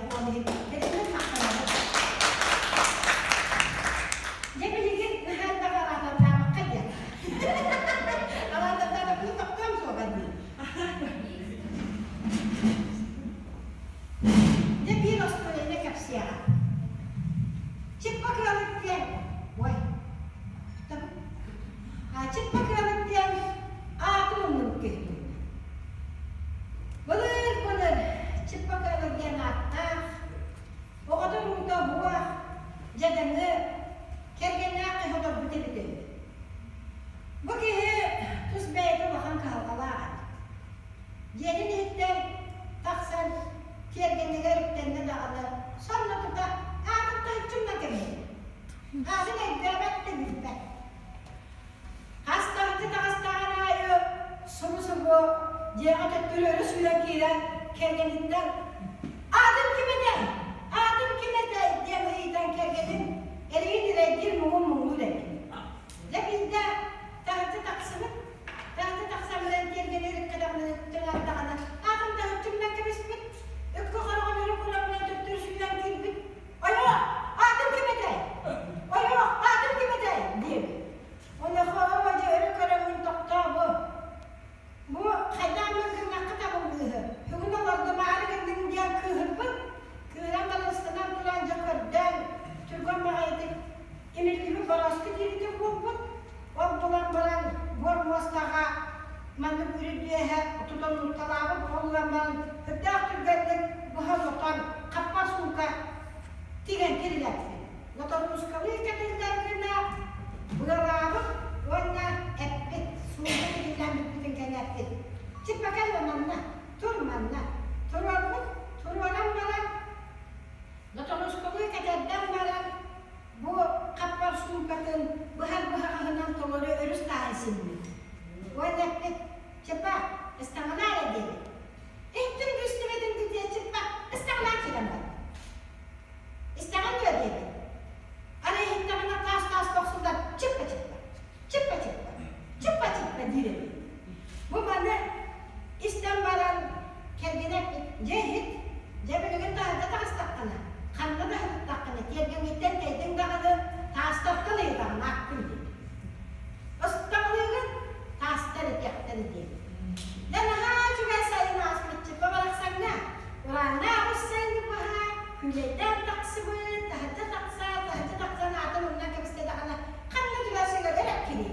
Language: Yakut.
Киһиэхэ ол иһин кэлиннэн махтанабын. Дьэ билигин наһаа элбэх араатардаабакка диэн. Араатардаабакканы тохтуом суоҕа дии. Дьэ биир остуоруйаны кэпсиэҕим. Чиппа кыалык диэн, ой, Чиппа кыалык диэн аатын умнубут киһи Былыр-былыр Чиппа кыалык диэн ааттаах, оҕотун уута уһуох, дьадаҥы, кэргэннээх киһи олорбут эбит үһү. Бу киһи тус бэйэтэ улахан кыһалҕалаах эбит. Дьиэтин иһиттэн тахсан тиэргэнигэр үктэннэ даҕаны, сонно тута аатын таһыччымна кэбиһэр. Аатын өйдөөбөт да билбэт. Хас таһыччы таҕыстаҕын аайы субу-субу дьиэҕэ төттөрү өрө сүүрэн киирэн кэргэниттэн «Аатым ким этэй? Аатым ким этэй?» диэн ыйытан кэргэнин эрэйин эрэйдиир муҥун муҥнуур эбит. Дьэ биирдэ таһырдьа тахсыбыт, таһырдьа тахсан баран тиэргэни ырыккадаҕына тыҥардаҕына аатын таһыччымнан кэбиспит, өккө хараҕын өрө курамынан төттөрү сүүрэн киирбит. «Ойоо, аатым ким этэй? Ойоо, аатым ким этэй?» диэбит. Онуоха оо дьэ өрө көрөммүн тохтоо бу. Бу хайдах гыннахха табыллыыһы, бүгүн олордумаары гынныҥ диэн кыыһырбыт, кыыран балыстанан туран дьэ көрдөөн, түргэн баҕайытык имиллибит борооску диэбитин булбут, ол булан баран буор муостаҕа маннык үрүт үөһэ тутан уурталаабыт, ол ылан баран үрдээх түргэнник быһан отон хаппар суумка тигэн кирилэппит. Ноторуускалыы кэтиллэр гына быалаабыт уонна эппит, суумка тигиллэн бүппүтүн кэннэ эппит. Чиппакай манна, тур манна. Туруорбут, туруоран баран, ноторуускалыы кэтэрдэн баран, бу хаппар суумкатын быһар быһаҕаһынан толору өрүс тааһын симмит. Уонна эппит, Чипа, ыстаҥалаа эрэ диэбит. Иһиттим истибэтим дии Чиппа, ыстаҥалаа киирэн барбыт. Истэҕин дуо диэбит. Арай иһиттэҕинэ таас-таас охсуллар чиппа-чиппа, чиппа-чиппа, чиппа-чиппа диир эбит. Бу маны истэн баран кэргэнэ эппит, дьэ иһит, дьэ билигин таһырдьа таҕыстаххына, ханна да сырыттаххына, тиэргэҥҥиттэн тэйдиҥ даҕаны таастартан ыйытаҕын ааккын диэбит. Ыстаҥалыыгын таастар этиэхтэрэ диэбит. Дьэ наһаа үчүгэй сайын ааспыт чиппа барахсаҥҥа Урааннаах үс сайыны быһа күүлэйдээн тахсыбыт, таһырдьа тахса, таһырдьа тахсан аатын умнан кэбистэ даҕаны ханна түбэсигэ бэрт кини.